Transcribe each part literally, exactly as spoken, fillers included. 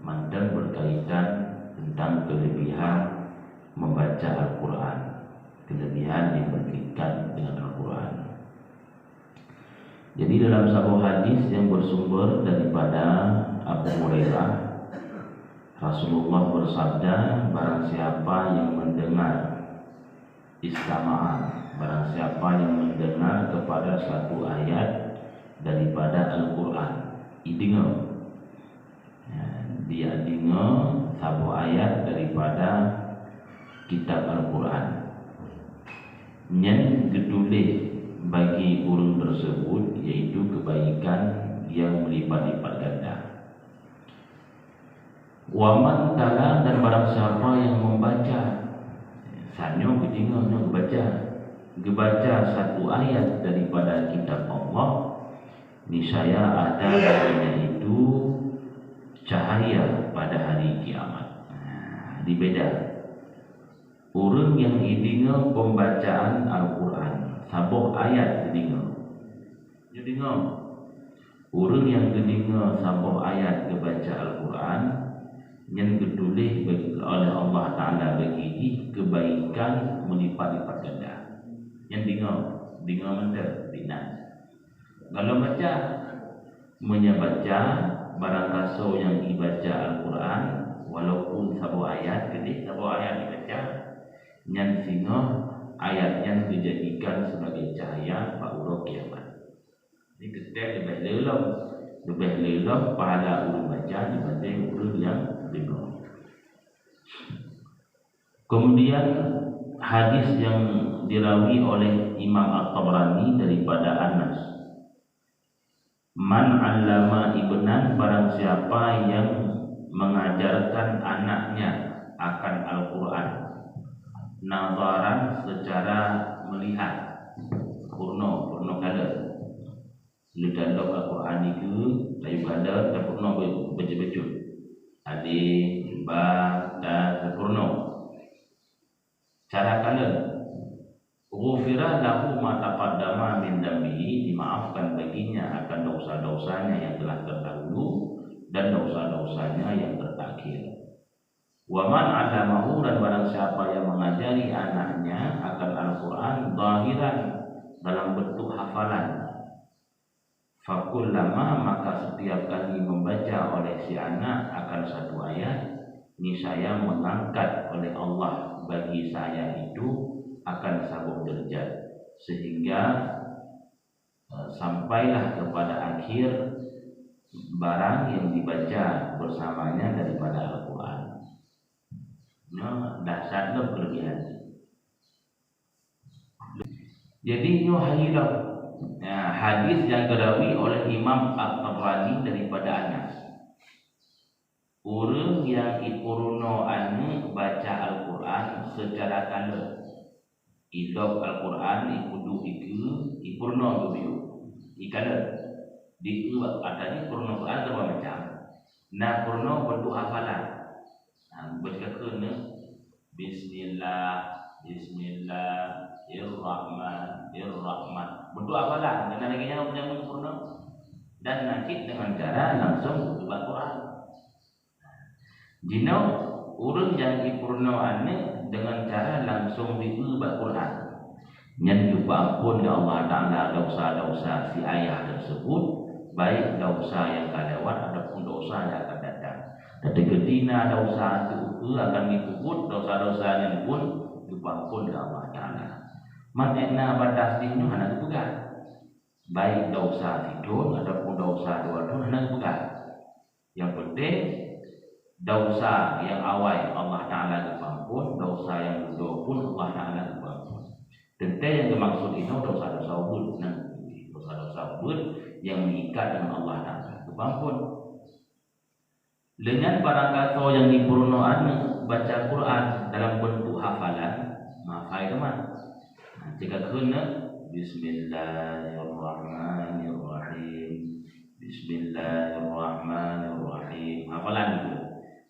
Mantong berkaitan tentang kelebihan membaca Al-Quran, kelebihan yang berkaitan dengan Al-Quran. Jadi, dalam saboh hadis yang bersumber daripada Abu Hurairah, Rasulullah bersabda, "Barang siapa yang mendengar, istama'a, barang siapa yang mendengar kepada satu ayat daripada Al-Quran, ideungoe, ya, dia deungoe saboh ayat daripada kitab Al-Quran, nyan geutuléh bagi ureuëng tersebut, yaitu kebaikan yang melipat-lipat ganda." "Wa man tala," dan barang siapa yang membaca, sanyo geudeungoe nyoe geubaca, geubaca satu ayat daripada kitab Allah, niscaya ada baginya itu cahaya pada hari kiamat. Nah, dibeda. Ureuëng nyang ideungoe pembacaan Al-Quran, saboh ayat geudeungoe. Nyoe deungoe. Ureuëng nyang geudeungoe saboh ayat geubaca Al-Quran, nyan geutuléh bagi, oleh Allah Ta'ala bagi jih kebaikan meulipat-lipat ganda. Nyan deungoe, deungoe mantong, dinan. Kalau baca, meunyoe baca, barang kasoe nyang ibaca Al-Quran, walaupun saboh ayat, keudeh saboh ayat ibaca, nyan singoh ayat nyan geujadikan sebagai cahya bak uroe kiamat. Jadi, teuntèe leubeh le lom, leubeh le lom pahala ureuëng baca dibanding ureuëng nyang deungoe. Kemudian, hadis yang dirawi oleh Imam At-Tabrani daripada Anas, "Man 'allama ibnan," barang siapa yang mengajarkan anaknya akan Al-Quran, nadharan, secara melihat, peurunoe, peurunoe kalon. Leutalok Al-Quran nikeue, tayue kalon, tapeurunoe be-, beujeuet-beujeuet. Alif, ba, ta, tapeurunoe. Cara kalon. "Ghufira lahu ma taqaddama min dambihi," dimaafkan baginya akan dosa-dosanya yang telah terdahulu dan dosa-dosanya yang terakhir. "Wa man 'allamahu," dan barang siapa yang mengajari anaknya akan Al-Quran zahiran, dalam bentuk hafalan, "fakullama," maka setiap kali membaca oleh si anak akan satu ayat, niscaya mengangkat oleh Allah bagi si ayat itu akan saboh derajat, sehingga, eh, sampailah kepada akhir barang yang dibaca bersamanya daripada Al-Quran. Nyoe dahsyat lom kelebihan. Jadi, nyoe hai lom, ya, hadis yang dirawi oleh Imam At-Tabrani daripada Anas. Ureuëng nyang ipeurunoe aneuëk baca Al-Quran secara kalon. Ilok Al-Quran, ipeuduek dikeue, ipeurunoe geubiyeu. Ikalon. Dikeue bak ata jih peurunoe Quran dua macam. Na peurunoe bentuk hafalan. Nah, baca keu na, "Bismillah, bismillahirrahmanirrahim." Bentuk hafalan, dengan lagée nyan meunyoe peurunoe. Dan na cit dengan cara langsung geubiyeu bak Quran. Jinoe, ureuëng nyang jipeurunoe aneuëk deungon cara langsong jibiyeu bak Quran, nyan geupeuamphon lé Allah Ta'ala desya-desya si ayah teuseubut, baik desya nyang ka lewat ataupun desya nyang akan datang. Teukeudi na desya teupeue akan jipeubuet, desya-desya nyan pun geupeuamphon lé Allah Ta'ala. Maté na batas jih nyoe hana geupeugah, baik desya sithon ataupun desya dua thon hana geupeugah. Nyang peunteng, desya nyang awai Allah Ta'ala geupeuamphon, desya nyang dudoe pun Allah Ta'ala geupeuamphon. Teuntée nyang geumaksud inoe desya-desya ubit, nah, desya-desya ubit nyang meuikat deungon Allah Ta'ala geupeuamphon. Leunyan barangkasoe nyang jipeurunoe aneuëk baca Quran dalam beuntuk hafalan, meuhafai teuma. Nah, cit ka kheun na, "Bismillahirrahmanirrahim. Bismillahirrahmanirrahim." Hafalan tu.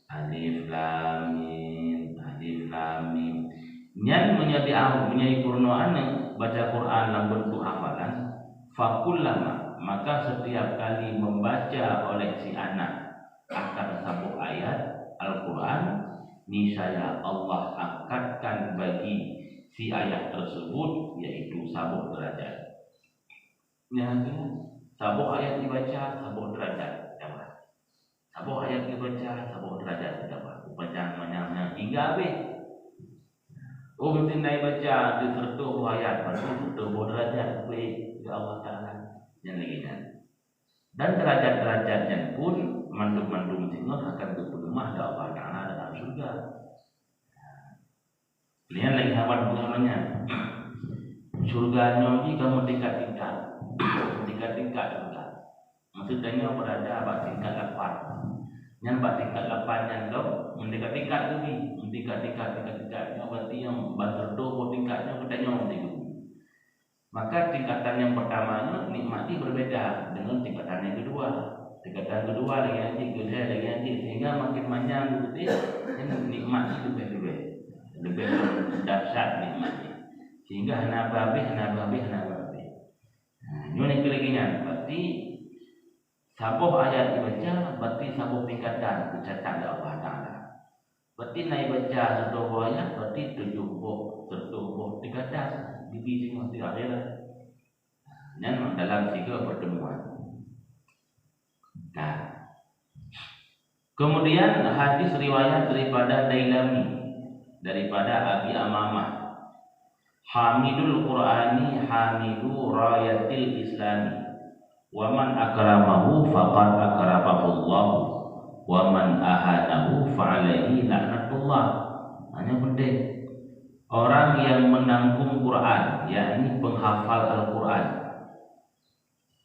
Alif lam mim, alif lam mim. Nyan meunyoe di-, meunyoe jipeurunoe aneuëk baca Quran lam beuntuk hafalan, fakullama, maka setiap kali membaca oleh si anak akan saboh ayat Al-Quran, niscaya Allah angkatkan bagi si ayat tersebut, yaitu saboh derajat. Nyan tu, saboh ayat dibaca, saboh derajat tambah. Saboh ayat dibaca, saboh derajat tambah. Upacara manyang-manyang hingga habéh. Oh, meusti na baca di seratus boh ayat, berarti seratus boh derajat ubé keu Allah Taala. Nyan lagée nyan. Dan derajat-derajat nyan pun mandum-mandum singoh akan geupeuleumah lé Allah Taala dalam syurga. Nyan lagée haba bunoe nyan. Syurga nyoe jih ka meutingkat-tingkat. Meutingkat-tingkat syurga. Maksud tanyoe berada bak tingkat lapan. Nyan bak tingkat lapan nyan dong, meutingkat-tingkat lagi. Meutingkat-tingkat, tingkat-tingkat nyoe berarti nyang ban seratus boh tingkat nyoe geutanyoe di geutanyoe. Maka tingkatan yang pertama nyoe nikmat jih berbeda dengan tingkatan yang kedua. Tingkatan kedua lagée nyan jih, keulhèe lagée nyan jih, sehingga makin manyang beutôi, nyan nikmat jih leubeh-leubeh. Leubeh dahsyat nikmat jih. Sehingga hana habéh, hana habéh, hana habéh. Nah, nyoe nyang keu lagée nyan, berarti saboh ayat dibaca, berarti saboh tingkatan dicatat lé Allah Taala. Berarti na baca seratus boh ayat, berarti tujoh boh, seratus boh tingkatan dibi singoh di akhirat. Nyan dalam tiga pertemuan. Nah, kemudian hadis riwayat daripada Dailami, daripada Abi Amamah, "Hamidul Qur'ani hamidu rayatil Islami, wa man akramahu faqad akramahullah, wa man ahanahu fa alaihi laknatullah." Hanya penting, orang yang menanggung Quran, yakni penghafal Al-Quran,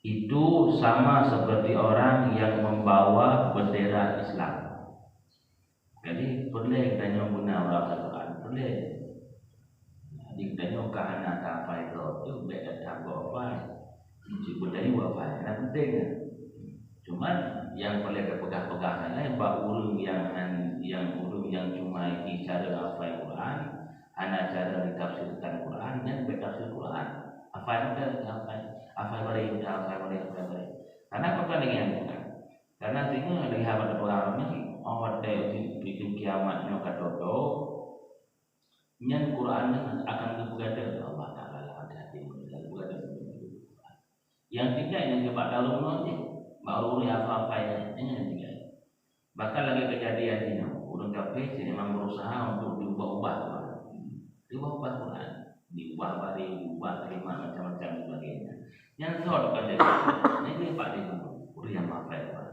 itu sama seperti orang yang membawa bendera Islam. Jadi, peureulée geutanyoe beuna ureuëng hafai Quran, peureulée. Jadi, geutanyoe ka hana tahafai droe, tu bék that-that gob hafai. Cit beutayue hafai, hana penting. Cuman, nyang peureulée tapeugah-peugah nyan, bak ureuëng nyang han-, nyang ureuëng nyang cuma icara hafai Quran, hana cara ditafsirkan Quran, nyan bék tafsir Quran. Hafai mantong, hafai, hafai bareng, hafai bareng, hafai bareng. Karena apa kan dengan Quran? Karena singoh lagée haba teupeugah nyoe, oh watée uroe kiamat nyoe ka teutoe, nyan Quran nyan akan geupeugah lé Allah Taala lam até hati ureuëng, geupeugah lé Nyang tinggai nyang bak dalam nyoe jih, bak ureuëng nyang hafai-hafai nyan, nyan nyang tinggai. Bahkan lagée keujadian jinoe, ureuëng kafé si memang berusaha untuk diubah-ubah Quran. Diubah-ubah Quran. Diubah baris, diubah kalimat macam-macam dan sebagainya. Nyang soe ka jadi? Nyan jih bak di ureuëng nyang hafai Quran.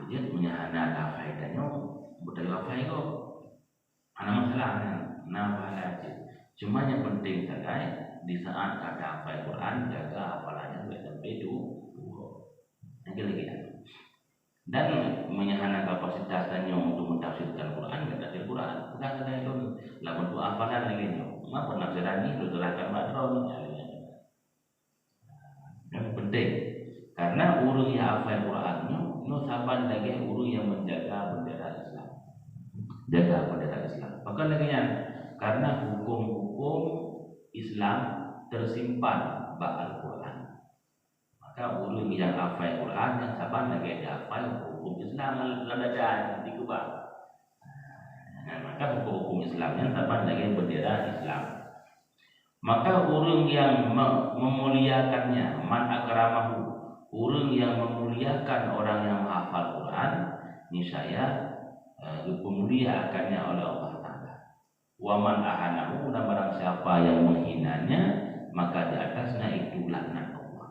Jadi, meunyo hana hafai tanyoe, beutôi hafai gob. Hana masalah nyan, na pahala cit. Cuma nyang penting sagai, di saat ka tahafai Quran, jaga hafalan nyan bék sampai tu-, tuwoe. Nyang keu lagée nyan. Dan meunyo hana kapasitas tanyoe untuk mentafsirkan Quran, bék tafsir Quran. Peugah sagai lôn, lam bentuk hafalan lagée nyoe. Ma penafsiran jih lôn serahkan bak droeneuh, ya, lagée nyan. Nyang penting, karena ureuëng nyang hafai Quran nyoe, nyoe saban lagée ureuëng nyang menjaga bendera Islam. Jaga bendera Islam. Pakon lagée nyan? Karena hukum-hukum Islam tersimpan bak Al-Quran. Maka ureuëng nyang hafai Quran nyan saban lagée jihafai hukum Islam lam dada, dikeubah. Nah, maka hukum-hukum Islam nyan saban lagée bendera Islam. Maka ureuëng nyang me-, memuliakannya, man akramahu, ureuëng nyang memuliakan orang yang menghafal Quran, niscaya, eh, geupeumulia akannya oleh Allah Taala. Wa man ahanahu, dan barang siapa yang menghinanya, maka di atasnya itu laknat Allah.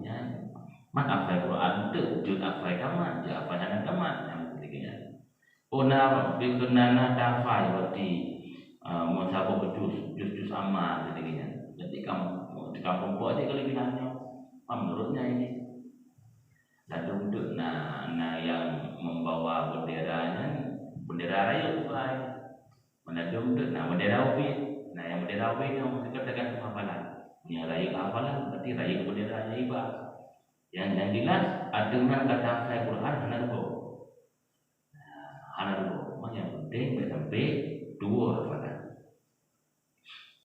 Ya, man hafai Quran, tu jeuet hafai tamat, jeuet hafai hana tamat, yang penting ya. Oh, na, dikeuna na tahafai berarti, ah, meusaboh juz, juz-juz amma tadi kan. Jadi kam-, di kampung po aja kelebihannya. Ah, menurutnya ini. Ladum tu na, na yang membawa bendera nyan, bendera raya bukan. Ladum tu na bendera ubit. Nah, yang bendera ubit ni mesti tergantung hafalan. Yang raya hafalan berarti raya bendera raya iba. Yang, yang jelas, adeungan kata hafai Quran hana dua. Hana dua. Memang yang penting, baik sampai dua hafal.